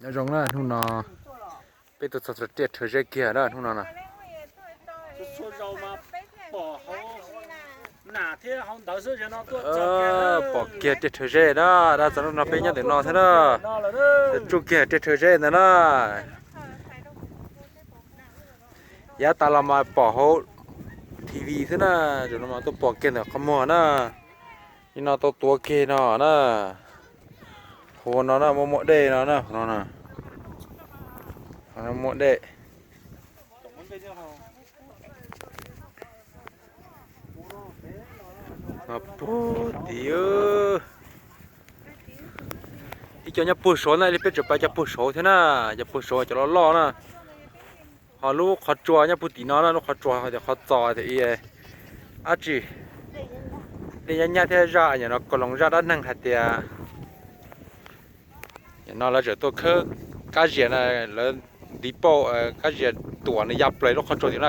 Nyob zoo na, hnub no peb tuaj txog tiaj rhawv zeb kiag na hnub no na. Pom kiag tiaj rhawv zeb na, dab txog hnub no peb nyob ntawm no thiab na. Tsuj kiag tiaj rhawv zeb ntawd na. Yav tas los mas pom hauv T V xwb na, zaum no mas tuaj pom kiag ntawm qhov muag na. Nim no tau tuav kiag no na. Hauv no na muaj muaj dej no na, hauv no na. Muaj dej. Puag tim, ib co nyob puag saud na, peb tseem pais cov puag saud thiab na, cov puag saud cov loj loj na. Ho lub qhov tsua nyob puag tim no na, lub qhov tsua hais tias qhov txos tias dab tsi, dej nyab nyab thiab zaj, nim no kaus loos zaj dab neeg hais tias nim no lawv tseem tuaj khawb kab zias na, lawv ntiv pauj kab zias tuam nws ya plaws lub qhov tsua tim no,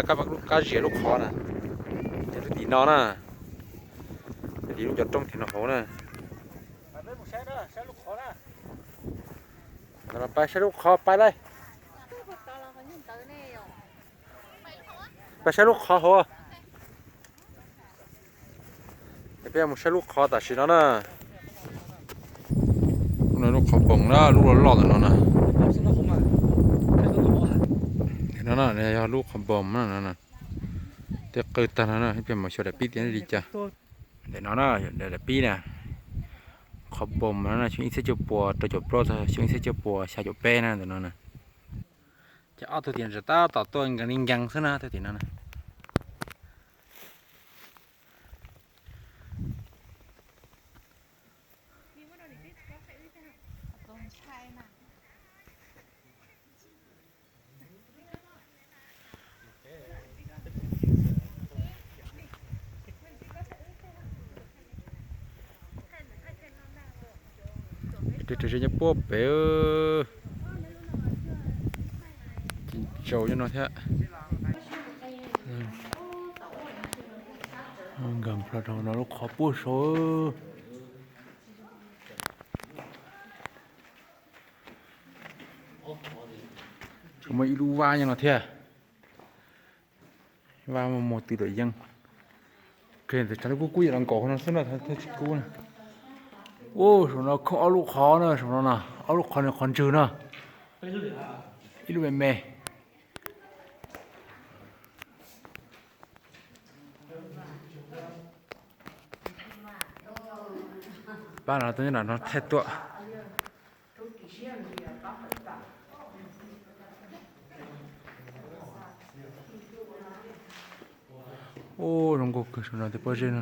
kab zias lub qhov na, tim no na, tim lub cov roob tim no hauv na. Pais saib lub qhov pais lawm. Pais saib lub qhov hauv. Peb mus saib lub qhov tam sim no na. Lub qhov npoos na, lub loj loj ntawm no na. No yog lub qhov npoos na, tej qw tag no na, peb mus xyuas daim pib tias li cas. Ntawm no na, daim pib na, qhov npoos no xyoo ib txhiab cuaj puas rau caum plaub txog xyoo ib txhiab cuaj puas xya caum peb na ntawm no na. Ces ob tug tim no tab tom tuaj nkees li nkees xwb na, tug tim no na. Tej rau zeb nyob puag pem, tsaus nyob no thiab. Nkag plho rau no lub qhov puag saud. Tseem muaj ib lub vaj nyob no thiab. Vaj muag muag twm lawm yeej. Ntawm tshav kub kub yam no nkaus no xwb na, tsis kub na. Ua saum no khoob ob lub qhov na, saum no na, ob lub qhov no qhov ntswg na. Ib lub me me. Pab no tuaj nyob no thaij tuaj. Ub, zoo nkauj kawg saum no tej pob zeb no.